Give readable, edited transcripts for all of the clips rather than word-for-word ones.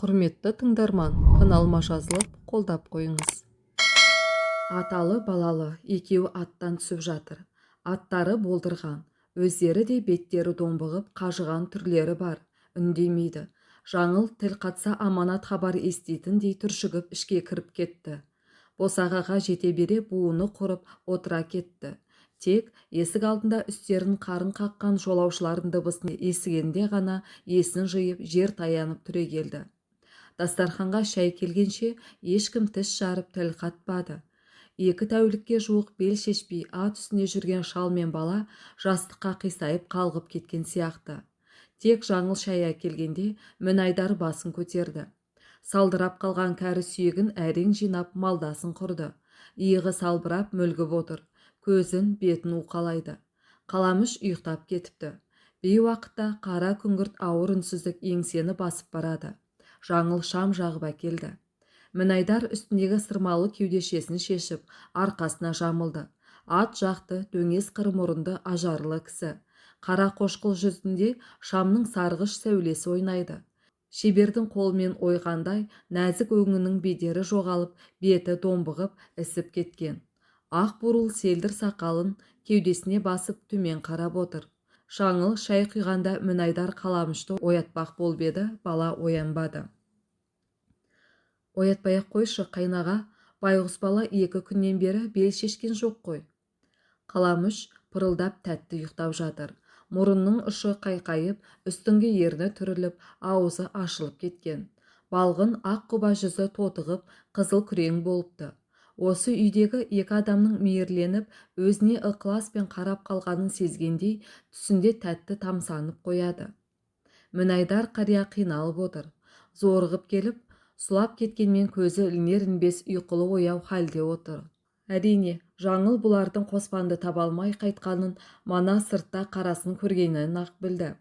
Құрметті тыңдарман, каналыма жазылып, қолдап қойыңыз. Аталы-балалы екеуі аттан түсіп жатыр. Аттары болдырған, өздері де беттері домбығып, қажыған түрлері бар, үндемейді. Жаңыл тіл қатса аманат хабар еститіндей түршігіп ішке кіріп кетті. Босағаға жете бере буыны құрып отыра кетті. Тек есік алдында үстерін қарын қаққан жолаушылардың дыбысын естігенде ғана есін жиып, жер таянып түрегелді. Дастарханға шай келгенше ешкім тіс жарып тіл қатпады. 2 тәулікке жуық бел шешпей ат үстінде жүрген шал мен бала жастыққа қисайып қалғып кеткен сияқты. Тек Жаңыл шай әкелгенде Мінайдар басын көтерді. Салдырап қалған кәрі сүйегін әрең жинап малдасын құрды. Иығы салбырап мүлгіп отыр. Көзін, бетін уқалайды. Қаламүш ұйықтап кетіпті. Бейуақытта қара күңгірт ауыр үнсіздік еңсені басып барады. Жаңыл шам жағып әкелді. Мінайдар үстіндегі сырмалы кеудешесін шешіп, арқасына жамылды. Ат жақты, дөңес қыр мұрынды ажарлы кісі. Қара қошқыл жүзінде шамның сарғыш сәулесі ойнайды. Шебердің қолымен ойғандай нәзік өңінің бедері жоғалып, беті домбығып, ісіп кеткен. Ақ бурыл селдір сақалын кеудесіне басып төмен қарап отыр. Жаңыл шай құйғанда Мінайдар Қаламүшті оятпақ болып еді, бала оянбады. Оятпай-ақ қойшы, қайнаға, байғұс бала 2 күннен бері бел шешкен жоқ қой. Қаламүш пырылдап тәтті ұйықтап жатыр. Мұрынның ұшы қайқайып, үстіңгі ерні түріліп, аузы ашылып кеткен. Балғын ақ құба жүзі тотығып, қызыл күрең болыпты. Осы үйдегі 2 адамның мейірленіп, өзіне ықыласпен қарап қалғанын сезгендей, түсінде тәтті тамсанып қояды. Мінайдар қария қиналып отыр. Зорығып келіп, сұлап кеткенмен көзі ілінер-ілінбес ұйқылы ояу халде отыр. Әрине, Жаңыл бұлардың Қоспанды таба алмай қайтқанын мана сыртта қарасын көргенінен-ақ білді.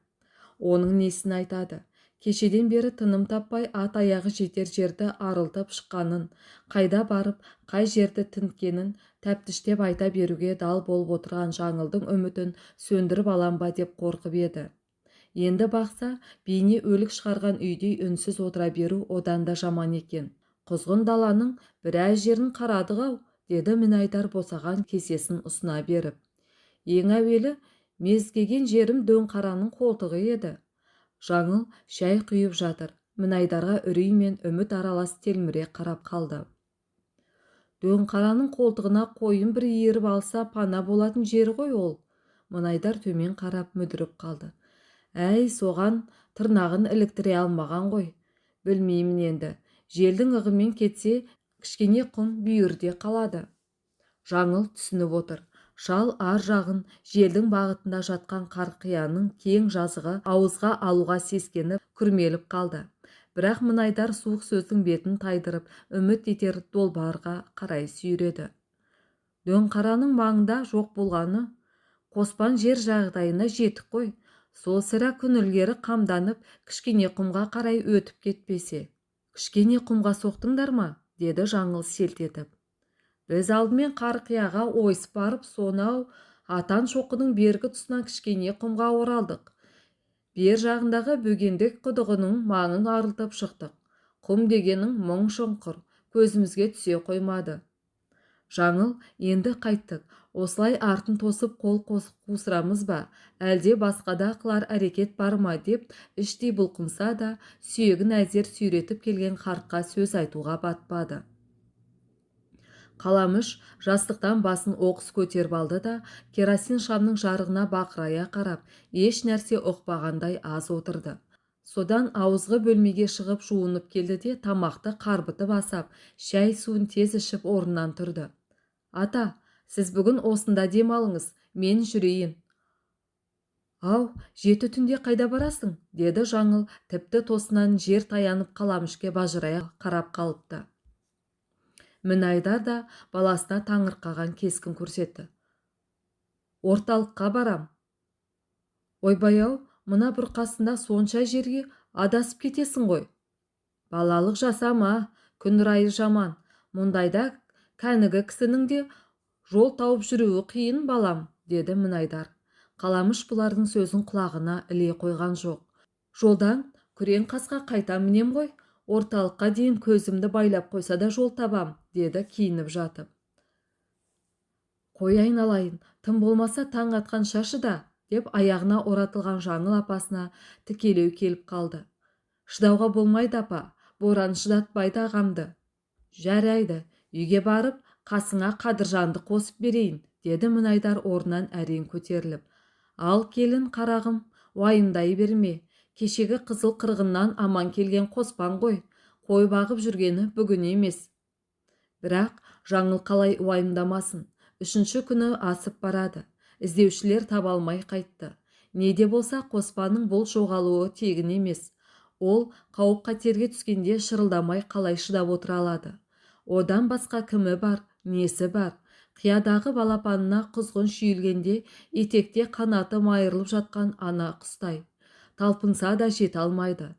Оның несін айтады? Кешеден бері тыным таппай ат аяғы жетер жерді арылтып шыққанын, қайда барып, қай жерді тінткенін тәптіштеп айта беруге дал болып отырған Жаңылдың үмітін сөндіріп алам ба деп қорқып еді. Енді бақса, бейне өлік шығарған үйдей үнсіз отыра беру одан да жаман екен. Құзғын даланың біраз жерін қарадық-ау, деді Мінайдар босаған кесесін ұсына беріп. Ең әуелі мезгеген жерім Дөңқараның қолтығы еді. Жаңыл шай құйып жатыр. Мінайдарға үрей мен үміт аралас телміре қарап қалды. Дөңқараның қолтығына қойын бір иіріп алса пана болатын жері ғой ол. Мінайдар төмен қарап мүдіріп қалды. Әй, соған тырнағын іліктіре алмаған ғой. Білмеймін енді. Желдің ығымен кетсе, кішкене құм бүйірде қалады. Жаңыл түсініп отыр. Шал ар жағын желдің бағытында жатқан қарқияның кең жазығы ауызға алуға сескеніп күрмеліп қалды. Бірақ Мінайдар суық сөздің бетін тайдырып, үміт етер долбарға қарай сүйреді. Дөңқараның маңында жоқ болғаны Қоспан жер жағдайына жетік қой. Сол сірә күн ілгері қамданып, кішкене құмға қарай өтіп кетпесе. Кішкене құмға соқтыңдар ма? Деді Жаңыл селт етіп. Біз алдымен Қарқияға ойысып барып, сонау Атан шоқының бергі тұсынан кішкене құмға оралдық. Бер жағындағы Бөгендек құдығының маңын арылтып шықтық. Құм дегенің мың шұңқыр, көзімізге түсе қоймады. Жаңыл, енді қайттық. Осылай артын тосып қол қусырамыз ба, әлде басқа да қылар әрекет бар ма деп іштей бұлқынса да, сүйегін әзер сүйретіп келген қартқа сөз айтуға батпады. Қаламүш жастықтан басын оқыс көтеріп алды да, керосин шамның жарығына бақырая қарап, еш нәрсе ұқпағандай аз отырды. Содан ауызғы бөлмеге шығып жуынып келді де, тамақты қарбытып асап, шай суын тез ішіп орнынан тұрды. Ата, сіз бүгін осында демалыңыз, мен жүрейін. Ау, 7 түнде қайда барасың? Деді Жаңыл, тіпті тосынан жер таянып Қаламүшке бажырая қарап қалыпты. Мінайдар да баласына таңырқаған кескін көрсетті. Орталыққа барам. Ойбай-ау, мына бұрқасында сонша жерге адасып кетесің ғой. Балалық жасама, күн райы жаман. Мұндайда кәнігі кісінің де жол тауып жүруі қиын балам, деді Мінайдар. Қаламүш бұлардың сөзін құлағына іле қойған жоқ. Жолдан күрең қасқа қайта мінем ғой. Орталыққа дейін көзімді байлап қойса да жол табам, деді киініп жатып. Қой айналайын, тым болмаса таң атқанша шыда, деп аяғына оратылған Жаңыл апасына тікелеу келіп қалды. Шыдауға болмайды, апа, боран шыдатпайды ағамды. Жарайды, үйге барып, қасыңа Қадыржанды қосып берейін, деді Мінайдар орнынан әрең көтеріліп. Ал келін қарағым, уайымдай берме. Кешегі қызыл қырғыннан аман келген Қоспан ғой, қой бағып жүргені бүгін емес. Бірақ Жаңыл қалай уайымдамасын, үшінші күні асып барады. Іздеушілер таба алмай қайтты. Не де болса Қоспанның бұл жоғалуы тегін емес. Ол қауіп-қатерге түскенде шырылдамай қалай шыдап отыра алады? Одан басқа кімі бар, несі бар? Қиядағы балапанына құзғын шүйілгенде етекте қанаты майырылып жатқан ана құстай. Талпынса да жете алмайды.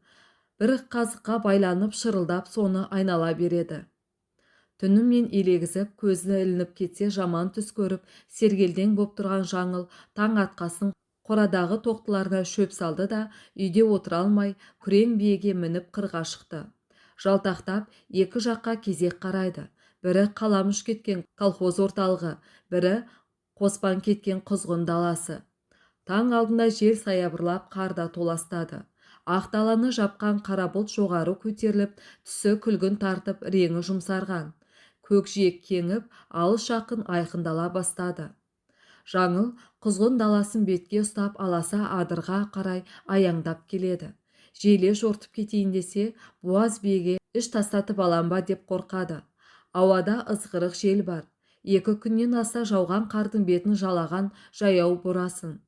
Бір қазыққа байланып шырылдап соны айнала береді. Түнімен елегізіп, көзі ілініп кетсе жаман түс көріп, сергелдең боп тұрған Жаңыл таң атқасын қорадағы тоқтыларына шөп салды да үйде отыра алмай, күрең биеге мініп қырға шықты. Жалтақтап екі жаққа кезек қарайды. Бірі Қаламүш кеткен колхоз орталығы, бірі Қоспан кеткен құзғын даласы. Таң алдында жел саябырлап қар да толастады. Ақ даланы жапқан қара бұлт жоғары көтеріліп, түсі күлгін тартып, реңі жұмсарған. Көкжиек кеңіп, алыс жақын айқындала бастады. Жаңыл құзғын даласын бетке ұстап аласа адырға қарай аяңдап келеді. Желе жортып кетейін десе, буаз биеге іш тастатып алам ба деп қорқады. Ауада ызғырық жел бар. 2 күннен аса жауған қардың бетін жалаған жаяу борасын.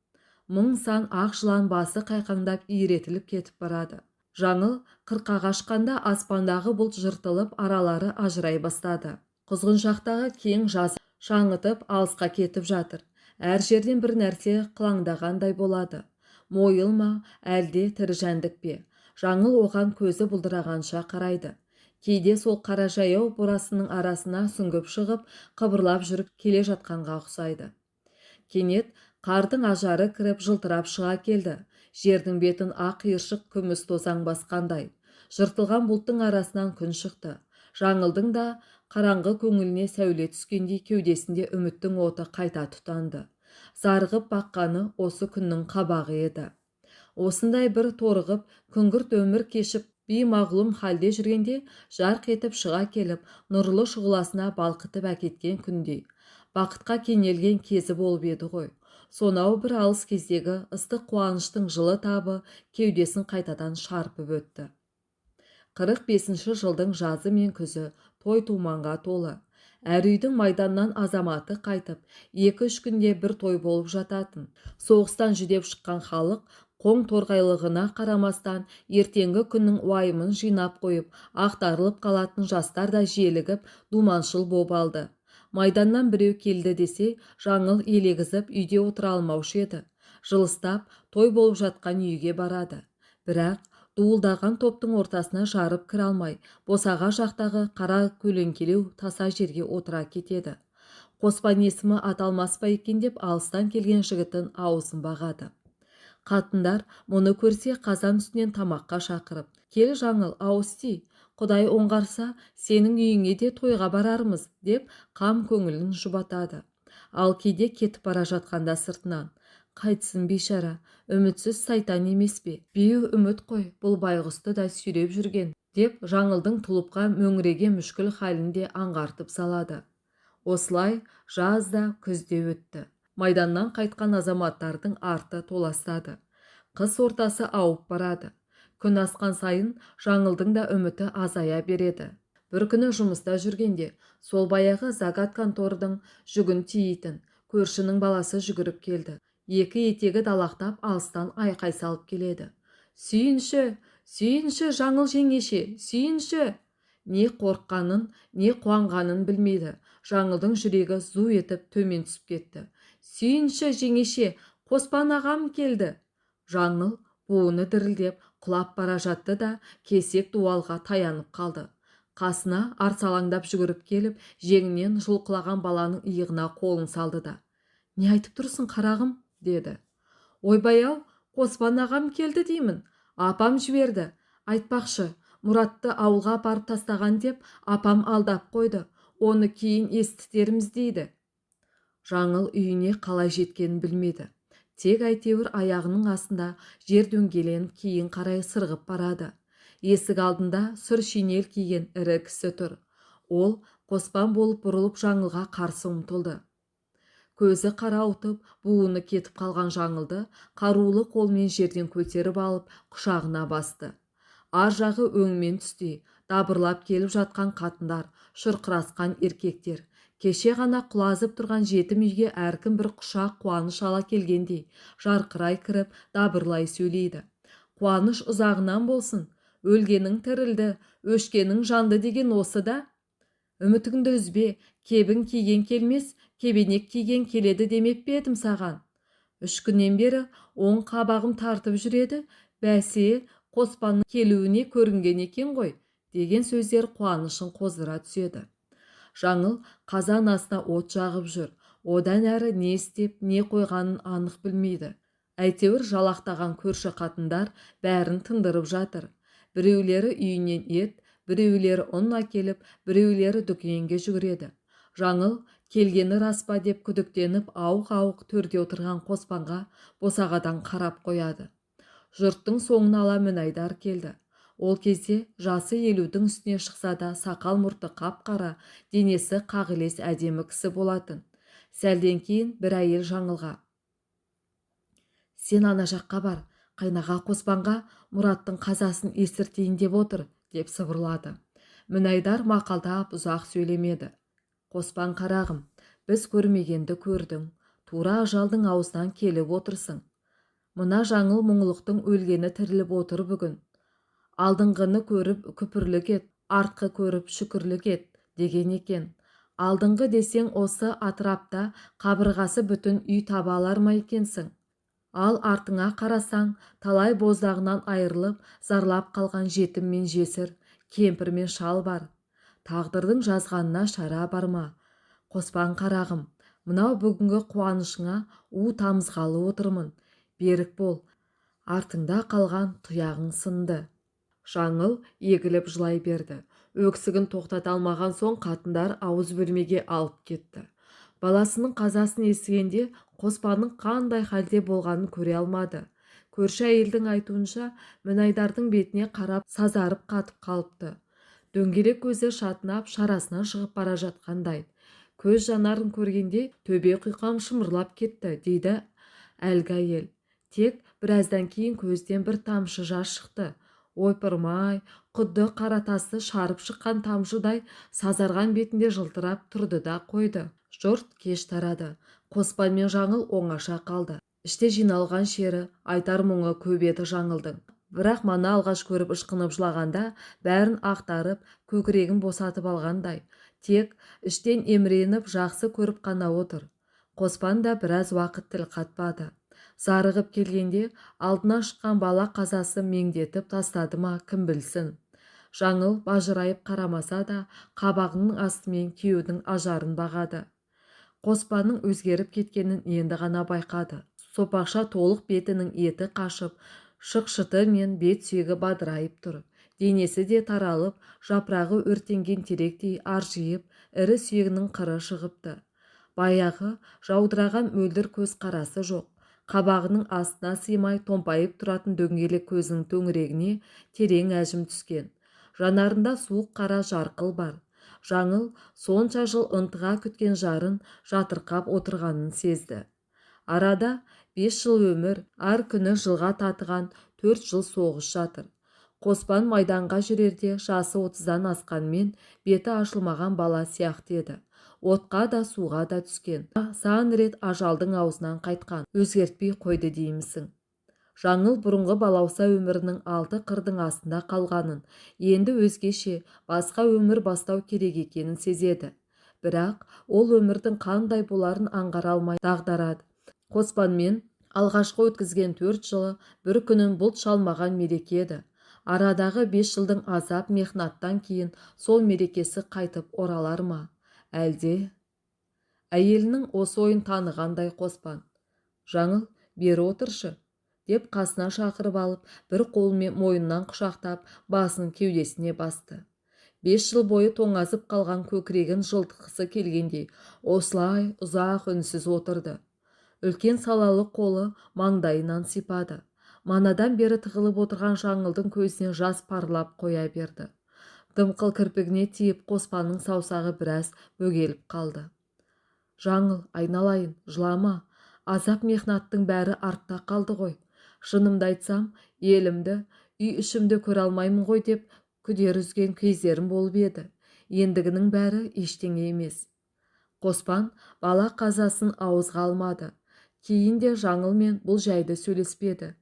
Мың сан ақ жылан басы қайқаңдап иретіліп кетіп барады. Жаңыл қырқа қашқанда аспандағы бұлт жыртылып, аралары ажырай бастады. Құзғыншақтағы кең жазық шаңытып алысқа кетіп жатыр. Әр жерден бір нәрсе қылаңдағандай болады. Мойыл ма, әлде тірі жәндік пе? Жаңыл оған көзі бұлдырағанша қарайды. Кейде сол қара жаяу борасының арасына сүңгіп шығып, қыбырлап жүріп келе жатқанға ұқсайды. Кенет қардың ажары кіріп жылтырап шыға келді. Жердің бетін ақ қиыршық күміс тозаң басқандай. Жыртылған бұлттың арасынан күн шықты. Жаңылдың да қараңғы көңіліне сәуле түскендей кеудесінде үміттің оты қайта тұтанды. Зарығып баққаны осы күннің қабағы еді. Осындай бір торығып, күңгірт өмір кешіп, беймағлұм халде жүргенде жарқ етіп шыға келіп, нұрлы шұғыласына балқытып әкеткен күндей. Бақытқа кенелген кезі болып еді ғой. Сонау бір алыс кездегі ыстық қуаныштың жылы табы кеудесін қайтадан шарпып өтті. 45 жылдың жазы мен күзі той думанға толы. Әр үйдің майданнан азаматы қайтып, 2-3 күнде бір той болып жататын. Соғыстан жүдеп шыққан халық қоң торғайлығына қарамастан ертеңгі күннің уайымын жинап қойып, ақтарылып қалатын жастар да желігіп, думаншыл боп алды. Майданнан біреу келді десе, Жаңыл елегізіп үйде отыра алмаушы еді. Жылыстап, той болып жатқан үйге барады. Бірақ дуылдаған топтың ортасына жарып кіре алмай, босаға жақтағы қара көлеңкелеу таса жерге отыра кетеді. Қоспан есімі аталмас па екен деп алыстан келген жігіттің аузын бағады. Қатындар мұны көрсе қазан үстінен тамаққа шақырып, «Кел, Жаңыл, ауыз ти, Құдай оңғарса, сенің үйіңе де тойға барармыз», деп қам көңілін жұбатады. Ал кейде кетіп бара жатқанда сыртынан, «Қайтсын бейшара, үмітсіз сайтан емес пе? Беу үміт қой, бұл байғұсты да сүйреп жүрген», деп Жаңылдың тұлыпқа мөңіреген мүшкіл халін де аңғартып салады. Осылай жаз да күз де өтті. Майданнан қайтқан азаматтардың арты толастады. Қыс ортасы ауып барады. Күн асқан сайын Жаңылдың да үміті азая береді. Бір күні жұмыста жүргенде сол баяғы загат контордың жүгін тиейтін көршінің баласы жүгіріп келді. Екі етегі далақтап алыстан айқай салып келеді. «Сүйінші, сүйінші, Жаңыл жеңеше, сүйінші!» Не қорыққанын, не қуанғанын білмейді. Жаңылдың жүрегі зу етіп төмен түсіп кетті. «Сүйінші, жеңеше, Қоспан ағам келді!» Жаңыл буыны дірілдеп құлап бара жатты да кесек дуалға таянып қалды. Қасына арсалаңдап жүгіріп келіп, жеңінен жұлқылаған баланың иығына қолын салды да, «Не айтып тұрсың, қарағым?» деді. «Ойбай-ау, Қоспан ағам келді деймін. Апам жіберді. Айтпақшы, Мұратты ауылға апарып тастаған деп апам алдап қойды. Оны кейін естітерміз дейді. Жаңыл үйіне қалай жеткенін білмеді. Тек әйтеуір аяғының астында жер дөңгеленіп кейін қарай сырғып барады. Есік алдында сұр шинель киген ірі кісі тұр. Ол Қоспан болып бұрылып Жаңылға қарсы ұмтылды. Көзі қарауытып, буыны кетіп қалған Жаңылды қарулы қолмен жерден көтеріп алып, құшағына басты. Ар жағы өңмен түстей, дабырлап келіп жатқан қатындар, шұрқырасқан еркектер. Кеше ғана құлазып тұрған жетім үйге әркім бір құшақ қуаныш ала келгендей, жарқырай кіріп, дабырлай сөйлейді. Қуаныш ұзағынан болсын, өлгенің тірілді, өшкенің жанды деген осы да. Үмітіңді үзбе, кебін киген келмес, кебенек киген келеді демеп пе едім саған? 3 күннен бері оң қабағым тартып жүреді, бәсе, Қоспанның келуіне көрінген екен ғой, деген сөздер қуанышын қоздыра түседі. Жаңыл қазан астына от жағып жүр, одан әрі не істеп, не қойғанын анық білмейді. Әйтеуір жалақтаған көрші қатындар бәрін тындырып жатыр. Біреулері үйінен ет, біреулері ұн әкеліп, біреулері дүкенге жүгіреді. Жаңыл келгені рас па деп күдіктеніп ауық-ауық төрде отырған Қоспанға босағадан қарап қояды. Жұрттың соңын ала Мінайдар келді. Ол кезде жасы 50-дің үстіне шықса да сақал мұрты қап-қара, денесі қағылез әдемі кісі болатын. Сәлден кейін бір әйел Жаңылға: "Сен ана жаққа бар, қайнаға Қоспанға Мұраттың қазасын естіртейін деп отыр", деп сыбырлады. Мінайдар мақалдап ұзақ сөйлемеді. Қоспан қарағым, біз көрмегенді көрдің, тура ажалдың аузынан келіп отырсың. Мына Жаңыл мұңлықтың өлгені тіріліп отыр бүгін. Алдыңғыны көріп күпірлік ет, артқы көріп шүкірлік ет деген екен. Алдыңғы десең осы атырапта қабырғасы бүтін үй таба алар ма екенсің? Ал артыңа қарасаң, талай боздағынан айырылып, зарлап қалған жетім мен жесір, кемпір мен шал бар. Тағдырдың жазғанына шара бар ма? Қоспан қарағым, мынау бүгінгі қуанышыңа у тамызғалы отырмын. Берік бол, артыңда қалған тұяғың сынды. Жаңыл егіліп жылай берді. Өксігін тоқтата алмаған соң қатындар ауыз бөлмеге алып кетті. Баласының қазасын естігенде Қоспанның қандай халде болғанын көре алмады. Көрші әйелдің айтуынша, Мінайдардың бетіне қарап сазарып қатып қалыпты. Дөңгелек көзі шатынап шарасынан шығып бара жатқандай. Көз жанарын көргенде төбе құйқам шымырлап кетті, дейді әлгі әйел. Тек біраздан кейін көзден бір тамшы жас шықты. Ойпырмай, құдды қара тасты шарып шыққан тамшыдай сазарған бетінде жылтырап тұрды да қойды. Жұрт кеш тарады. Қоспан мен Жаңыл оңаша қалды. Іште жиналған шері, айтар мұңы көп еді Жаңылдың. Бірақ мана алғаш көріп ышқынып жылағанда бәрін ақтарып, көкірегін босатып алғандай. Тек іштен емреніп жақсы көріп қана отыр. Қоспан да біраз уақыт тіл қатпады. Зарығып келгенде алдына шыққан бала қазасы меңдетіп тастады ма, кім білсін. Жаңыл бажырайып қарамаса да қабағының астымен күйеудің ажарын бағады. Қоспанның өзгеріп кеткенін енді ғана байқады. Сопақша толық бетінің еті қашып, шықшыты мен бет сүйегі бадырайып тұр. Денесі де таралып, жапырағы өртенген теректей аржиып, ірі сүйегінің қыры шығыпты. Баяғы жаудыраған мөлдір көз қарасы жоқ. Қабағының астына сыймай томпайып тұратын дөңгелек көзінің төңірегіне терең әжім түскен. Жанарында суық қара жарқыл бар. Жаңыл сонша жыл ынтыға күткен жарын жатырқап отырғанын сезді. Арада 5 жыл өмір, әр күні жылға татыған 4 жыл соғыс жатыр. Қоспан майданға жүрерде жасы 30-дан асқанмен беті ашылмаған бала сияқты еді. Отқа да суға да түскен. Сан рет ажалдың аузынан қайтқан. Өзгертпей қойды деймісің. Жаңыл бұрынғы балауса өмірінің 6 қырдың астында қалғанын, енді өзгеше, басқа өмір бастау керек екенін сезеді. Бірақ ол өмірдің қандай боларын аңғара алмай дағдарады. Қоспанмен алғашқы өткізген 4 жылы бір күнін бұлт шалмаған мереке еді. Арадағы 5 жылдың азап мехнаттан кейін сол мерекесі қайтып оралар ма? Әлде? Әйелінің осы ойын танығандай Қоспан: "Жаңыл, бері отыршы. Деп қасына шақырып алып, бір қолымен мойнынан құшақтап, басын кеудесіне басты. 5 жыл бойы тоңазып қалған көкірегін жылытқысы келгендей, осылай ұзақ үнсіз отырды. Үлкен салалы қолы маңдайынан сипады. Манадан бері тығылып отырған Жаңылдың көзінен жас парлап қоя берді. Дымқыл кірпігіне тиіп, Қоспанның саусағы біраз бөгеліп қалды. «Жаңыл, айналайын, жылама. Азап мехнаттың бәрі артта қалды ғой. Шынымды айтсам, елімді, үй ішімді көре алмаймын ғой деп күдер үзген кездерім болып еді. Ендігінің бәрі ештеңе емес». Қоспан бала қазасын ауызға алмады. Кейін де Жаңылмен бұл жайды сөйлеспеді.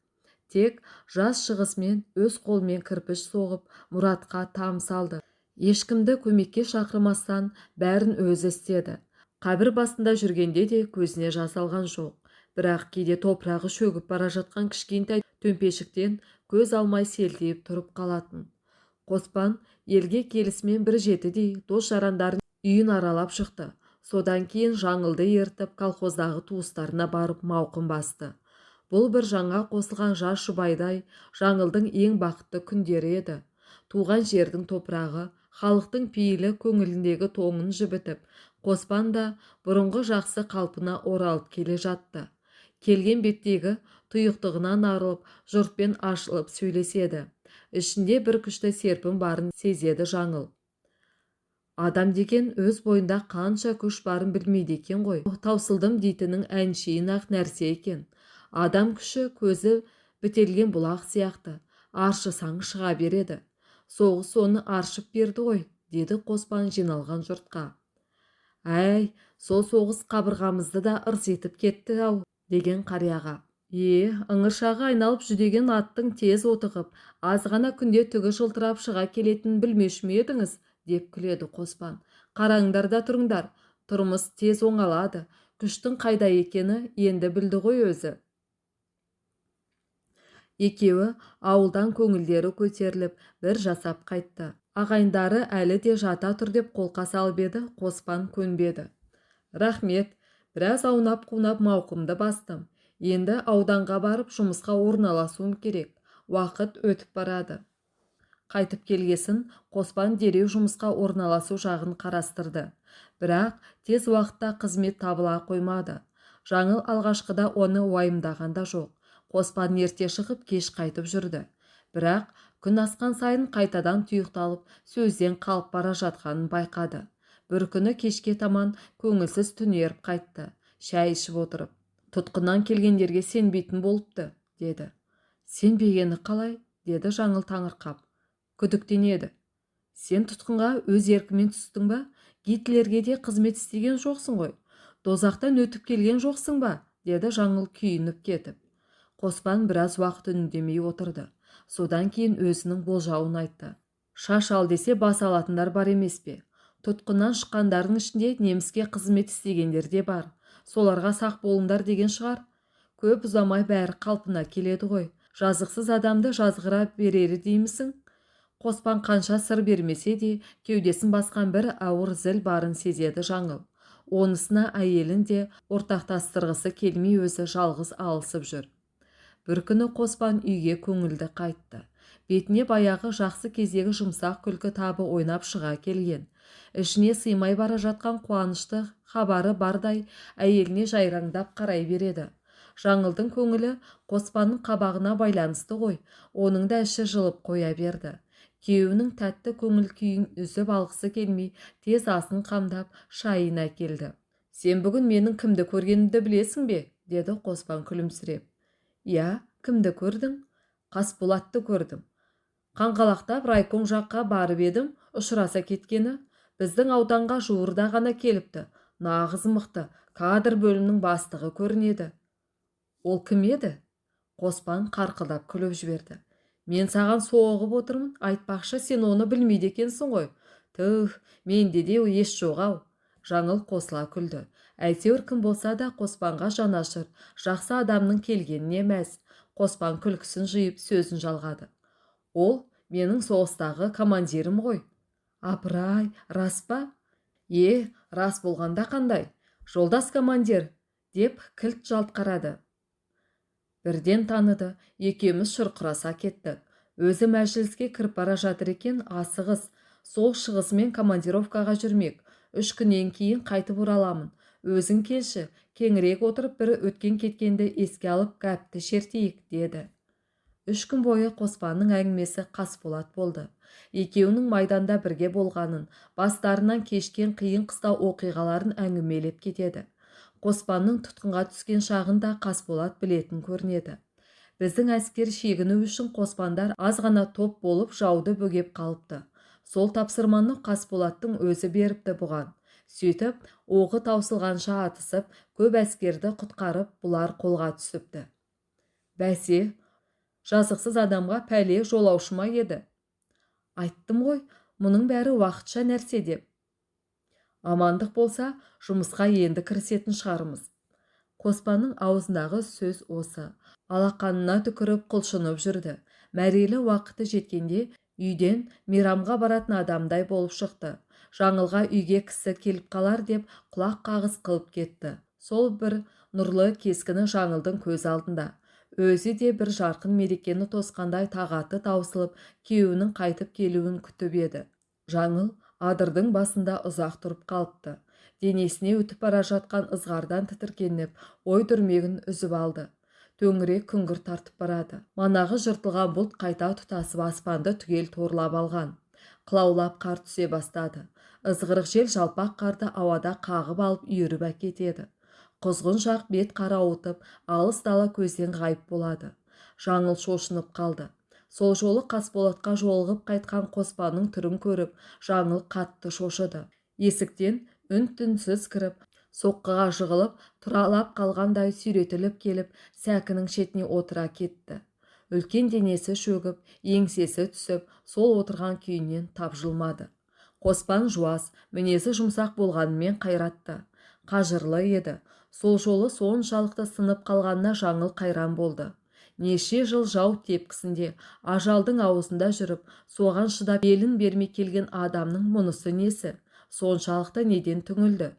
Тек жаз шығысымен өз қолымен кірпіш соғып, Мұратқа там салды. Ешкімді көмекке шақырмастан, бәрін өзі істеді. Қабір басында жүргенде де көзіне жас алған жоқ. Бірақ кейде топырағы шөгіп бара жатқан кішкентай төмпешіктен көз алмай селтиіп тұрып қалатын. Қоспан елге келісімен бір жетідей дос-жарандарын үйін аралап шықты. Содан кейін Жаңылды ертіп, колхоздағы туыстарына барып мауқын басты. Бұл бір жаңа қосылған жас жұбайдай Жаңылдың ең бақытты күндері еді. Туған жердің топырағы, халықтың пейілі көңіліндегі тоңын жібітіп, Қоспан да бұрынғы жақсы қалпына оралып келе жатты. Келген беттегі тұйықтығынан арылып, жұртпен ашылып сөйлеседі. Ішінде бір күшті серпін барын сезеді Жаңыл. Адам деген өз бойында қанша күш барын білмейді екен ғой. Таусылдым дейтінің әншейін-ақ нәрсе екен. Адам күші көзі бітелген бұлақ сияқты, аршысаң, шыға береді. Соғыс соны аршып берді ғой, деді Қоспан жиналған жұртқа. «Әй, сол соғыс қабырғамызды да ырситып кетті-ау», – деген қарияға. «Е, ыңыршағы айналып жүдеген аттың тез отығып, аз ғана күнде түгі жылтырап шыға келетінін білмеуші ме едіңіз?» – деп күледі Қоспан. «Қараңдар да тұрыңдар, тұрмыс тез оңалады. Күштің қайда екені енді білді ғой өзі». Екеуі ауылдан көңілдері көтеріліп, бір жасап қайтты. Ағайындары әлі де жата тұр деп қолқа салып еді, Қоспан көнбеді. «Рахмет, біраз аунап-қунап мауқымды бастым. Енді ауданға барып, жұмысқа орналасуым керек. Уақыт өтіп барады». Қайтып келгесін Қоспан дереу жұмысқа орналасу жағын қарастырды. Бірақ тез уақытта қызмет табыла қоймады. Жаңыл алғашқыда оны уайымдаған да жоқ. Қоспан ерте шығып, кеш қайтып жүрді. Бірақ күн асқан сайын қайтадан тұйықталып, сөзден қалып бара жатқанын байқады. Бір күні кешке таман көңілсіз түнеріп қайтты. Шай ішіп отырып: «Тұтқыннан келгендерге сенбейтін болыпты», – деді. «Сенбегені қалай?» – деді Жаңыл таңырқап. «Күдіктенеді. Сен тұтқынға өз еркімен түстің ба? Гитлерге де қызмет істеген жоқсың ғой. Дозақтан өтіп келген жоқсың ба?» – деді Жаңыл күйініп кетіп. Қоспан біраз уақыт үндемей отырды. Содан кейін өзінің болжауын айтты: «Шаш ал десе, бас алатындар бар емес пе? Тұтқыннан шыққандардың ішінде неміске қызмет істегендер де бар. Соларға сақ болыңдар деген шығар. Көп ұзамай бәрі қалпына келеді ғой. Жазықсыз адамды жазғыра берері деймісің?» Қоспан қанша сыр бермесе де, кеудесін басқан бір ауыр зіл барын сезеді Жаңыл. Онысына әйелін де ортақтастырғысы келмей, өзі жалғыз алысып жүр. Бір күні Қоспан үйге көңілді қайтты. Бетіне баяғы жақсы кездегі жұмсақ күлкі табы ойнап шыға келген. Ішіне сыймай бара жатқан қуанышты хабары бардай әйеліне жайраңдап қарай береді. Жаңылдың көңілі Қоспанның қабағына байланысты ғой, оның да іші жылып қоя берді. Күйеуінің тәтті көңіл күйін үзіп алғысы келмей, тез асын қамдап, шайын әкелді. «Сен бүгін менің кімді көргенімді білесің бе?» – деді Қоспан күлімсіреп. «Иә, кімді көрдің?» «Қасболатты көрдім. Қаңғалақтап райком жаққа барып едім, ұшыраса кеткені. Біздің ауданға жуырда ғана келіпті. Нағыз мықты кадр бөлімінің бастығы көрінеді». «Ол кім еді?» Қоспан қарқылдап күліп жіберді. «Мен саған соғып отырмын. Айтпақшы, сен оны білмейді екенсің ғой. Түһ, менде де ес жоқ-ау». Жаңыл қосыла күлді. Әйтеуір кім болса да, Қоспанға жанашыр, жақсы адамның келгеніне мәз. Қоспан күлкісін жиып, сөзін жалғады: «Ол менің соғыстағы командирім ғой». «Апырай, рас па?» «Е, рас болғанда қандай? Жолдас командир!» – деп кілт жалт қарады. Бірден таныды, екеуміз шұрқыраса кеттік. Өзі мәжіліске кіріп бара жатыр екен, асығыс. Сол шығысымен командировкаға жүрмек. 3 күннен кейін қайтып ораламын. Өзің келші, кеңірек отырып бір өткен-кеткенді еске алып гәпті шертейік, деді. 3 күн бойы Қоспанның әңгімесі Қасболат болды. Екеуінің майданда бірге болғанын, бастарынан кешкен қиын-қыстау оқиғаларын әңгімелеп кетеді. Қоспанның тұтқынға түскен шағын да Қасболат білетін көрінеді. Біздің әскер шегіну үшін Қоспандар аз ғана топ болып жауды бөгеп қалыпты. Сол тапсырманы Қасболаттың өзі беріпті бұған. Сөйтіп, оғы таусылғанша атысып, көп әскерді құтқарып, бұлар қолға түсіпті. Бәсе, жазықсыз адамға пәле жолаушы ма еді? Айттым ғой, мұның бәрі уақытша нәрсе деп. Амандық болса, жұмысқа енді кірісетін шығармыз. Қоспанның аузындағы сөз осы. Алақанына түкіріп құлшынып жүрді. Мәрелі уақыты жеткенде үйден мейрамға баратын адамдай болып шықты. Жаңылға үйге кісі келіп қалар деп құлақ қағыс қылып кетті. Сол бір нұрлы кескіні Жаңылдың көз алдында. Өзі де бір жарқын мерекені тосқандай тағаты таусылып, күйеуінің қайтып келуін күтіп еді. Жаңыл адырдың басында ұзақ тұрып қалыпты. Денесіне өтіп бара жатқан ызғардан тітіркеніп, ой дүрмегін үзіп алды. Төңірек күңгір тартып барады. Манағы жыртылған бұлт қайта тұтасып аспанды түгел торлап алған. Қылаулап қар түсе бастады. Ызғырық жел жалпақ қарды ауада қағып алып үйіріп әкетеді. Құзғын жақ бет қарауытып, алыс дала көзден ғайып болады. Жаңыл шошынып қалды. Сол жолы Қасболатқа жолығып қайтқан Қоспанның түрін көріп, Жаңыл қатты шошыды. Есіктен үн-түнсіз кіріп, соққыға жығылып, тұралап қалғандай сүйретіліп келіп, сәкінің шетіне отыра кетті. Үлкен денесі шөгіп, еңсесі түсіп, сол отырған күйінен тапжылмады. Қоспан жуас, мінезі жұмсақ болғанымен қайратты. Қажырлы еді. Сол жолы соншалықты сынып қалғанына Жаңыл қайран болды. Неше жыл жау тепкісінде, ажалдың аузында жүріп, соған шыдап белін бермей келген адамның мұнысы несі? Соншалықты неден түңілді?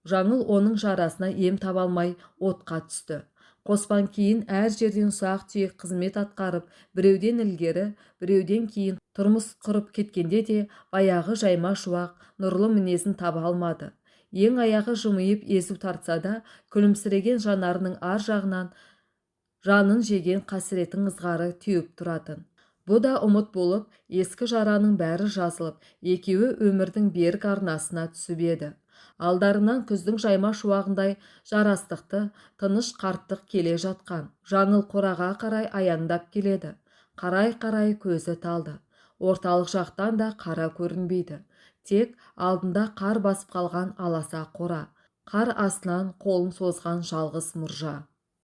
Жаңыл оның жарасына ем таба алмай отқа түсті. Қоспан кейін әр жерден ұсақ-түйек қызмет атқарып, біреуден ілгері, біреуден кейін тұрмыс құрып кеткенде де баяғы жайма шуақ, нұрлы мінезін таба алмады. Ең аяғы жымиып езу тартса да, күлімсіреген жанарының ар жағынан жанын жеген қасіреттің ызғары теуіп тұратын. Бұ да ұмыт болып, ескі жараның бәрі жазылып, екеуі өмірдің берік арнасына түсіп еді. Алдарынан күздің жайма шуағындай жарастықты, тыныш қарттық келе жатқан. Жаңыл қораға қарай аяңдап келеді. Қарай-қарай көзі талды. Орталық жақтан да қара көрінбейді. Тек алдында қар басып қалған аласа қора. Қар астынан қолын созған жалғыз мұржа.